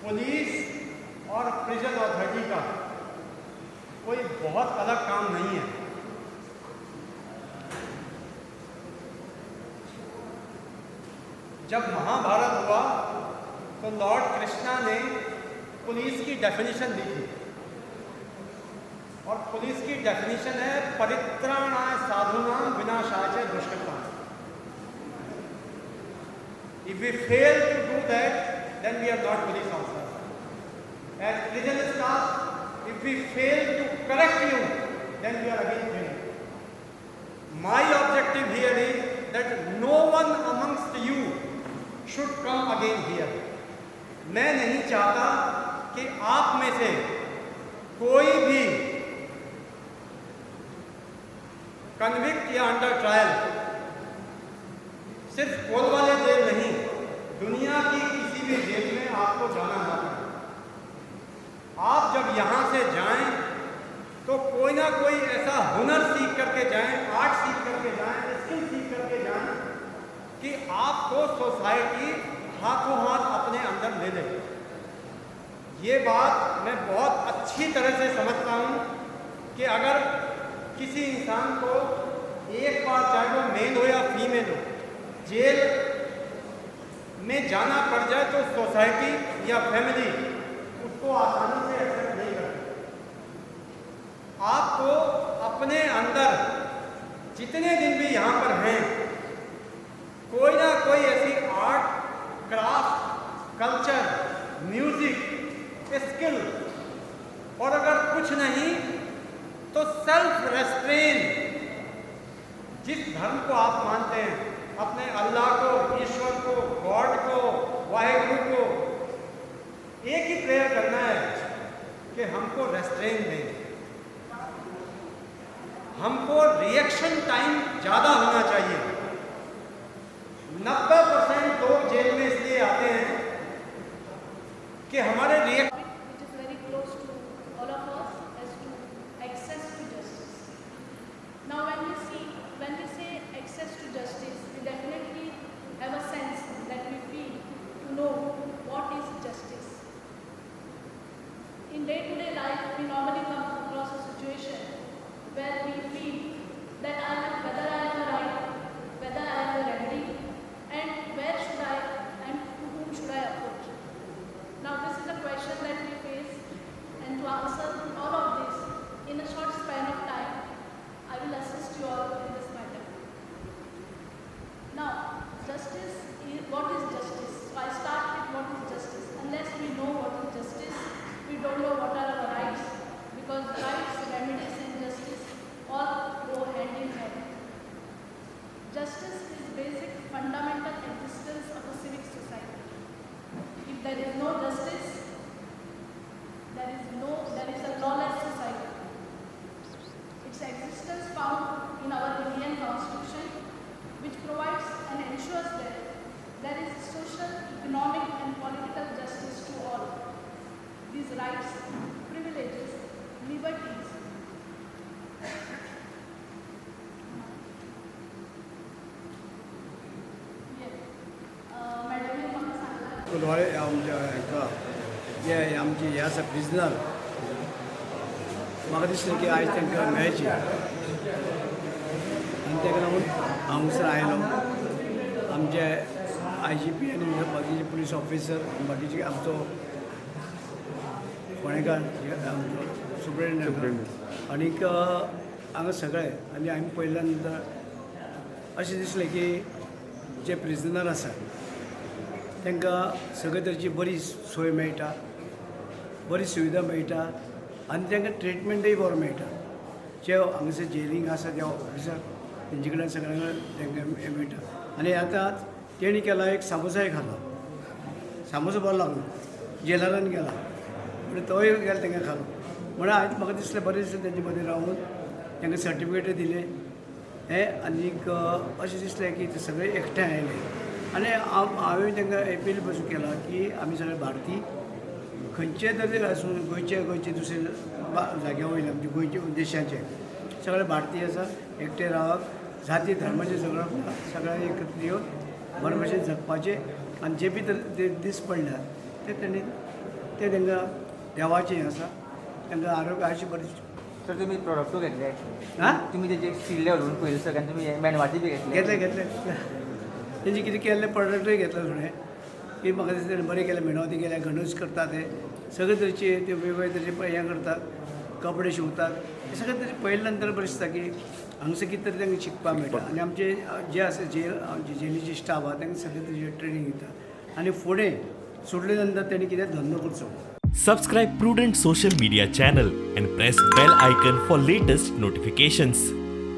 Police और prison authority का कोई बहुत अलग काम नहीं है। जब महाभारत हुआ तो लॉर्ड कृष्णा ने पुलिस की डेफिनेशन दी थी और पुलिस की डेफिनेशन है परित्राणाय साधूनां विनाशाय च दुष्कृतां। If we fail to do that, then we are not police officers. As prison staff, if we fail to correct you, then we are again failing. My objective here is that no one amongst you should come again here. मैं नहीं चाहता कि आप में से कोई भी convict या under trial सिर्फ कोलवाले जेल नहीं, दुनिया की किसी भी जेल में आपको जाना ना पड़े। आप जब यहाँ से जाएं तो कोई ना कोई ऐसा हुनर सीख करके जाएं, आर्ट सीख करके जाएं, स्किल सीख करके जाएं कि आपको सोसाइटी हाथों हाथ अपने अंदर ले ले। ये बात मैं बहुत अच्छी तरह से समझता हूँ कि अगर किसी इंसान को एक बार, चाहे वो मेल हो या फीमेल हो, जेल में जाना पड़ जाए तो सोसाइटी या फैमिली उसको आसानी से एक्सेप्ट नहीं करती। आपको अपने अंदर जितने दिन भी यहाँ पर हैं, कोई ना कोई ऐसी art, craft, culture, music, skill और अगर कुछ नहीं तो सेल्फ रेस्ट्रेन, जिस धर्म को आप मानते हैं, अपने अल्लाह को, ईश्वर को, गॉड को, वाहेगुरु को एक ही प्रेयर करना है कि हमको रेस्ट्रेन दें, हमको रिएक्शन टाइम ज़्यादा होना चाहिए। 90% लोग जेल में इसलिए आते हैं कि हमारे react which is very close to all of us as to access to justice. Now when we say access to justice, we definitely have a sense that we feel to know what is justice. In day-to-day life, we normally come across a situation where we feel that I have, whether I have a right, whether I have a remedy, and where should I and to whom should I approach. Now this is a question that we face, and to answer all of this in a short span of time, I will assist you all in this matter. Now, justice is, what is justice? So I start with what is justice. Unless we know what is justice, we don't know what are our rights, because rights, remedies and justice all go hand in hand. Justice is basic fundamental existence of a civic society. If there is no justice, there is a lawless society. Its existence found in our Indian Constitution, which provides and ensures that there is social, economic and political justice to all. These rights, privileges, liberties, yeah. मॅडमीन म्हाका सांगलां. कोलवाळे आमच्या हाका जे आमचे हे आसा prisoner, म्हाका दिसलें की आयज तांकां मेळचें आनी ताका लागून हांगासर आयलो. आमचे आय जी पी आनी बाकीचे पुलीस ऑफिसर, बाकीचे आमचो फोंडेकार आमचो सुप्रिंटेंडंट आनीक हांगा सगळे आनी आमी पळयल्या नंतर अशें दिसलें की जे प्रिजनर आसा तांकां सगळे तरेची बरी सोय मेळटा, बरी सुविधा मेळटा आनी तांकां ट्रिटमेंटूय बरो मेळटा. जे हांगासर जेलींग आसा ते ऑफिसर तेंचे कडेन सगळ्यां कडेन तांकां हें मेळटा. आनी आतां तेणी केला एक सामोसाय खालो, सामोसो बरो लागलो, जेलरान गेला म्हणजे तोय गेलो तांकां खालो. म्हणून आयज म्हाका दिसलें बरें दिसलें तेंचे मदीं रावन तांकां सर्टिफिकेटय दिले हें. आनीक अशें दिसलें की ते सगळे एकठांय आयले आनी हांव हांवें तांकां एपील पासून केला की आमी सगळे भारतीय खंयचे तरी आसूं, गोंयचे गोंयचे दुसरे जाग्या वयले आमचे गोंयचे देशाचे सगळे भारतीय आसा. एकटे रावप, जाती धर्माचें झगडप ना, सगळ्यांनी एकत्र येवन बरे भशेन जगपाचें आनी जे बी तर ते दीस पडल्यात ते तेणी तें तांकां देवाचें हें आसा, तांकां आरोग्य अशें बरें. सर, तुम्ही प्रोडक्टूय घेतले? आं. तुम्ही तेजे स्टील लेवल पयलीं सर आनी तुमी मेणवाती बी घेतले? घेतले, घेतले. तेंचे कितें केल्ले प्रोडक्टूय घेतले थोडे की म्हाका दिसता तेणें बरें केलें. मेणवाती केल्या, गणूस करता, ते सगळे तरेचे ते वेगवेगळे तरेचे हें करतात, कपडे शिंवतात. हे सगळे तरेचे पळयले नंतर बरें दिसता की हांगसर कितें तरी तांकां शिकपाक मेळटा. आनी आमचे जे आसा जेल जेलीचे स्टाफ आहा, तांकां सगळे तरेचे ट्रेनींग दिता आनी फुडें सोडले नंतर तेणी कितें धंदो करचो. Subscribe Prudent Social Media channel and press bell icon for latest notifications.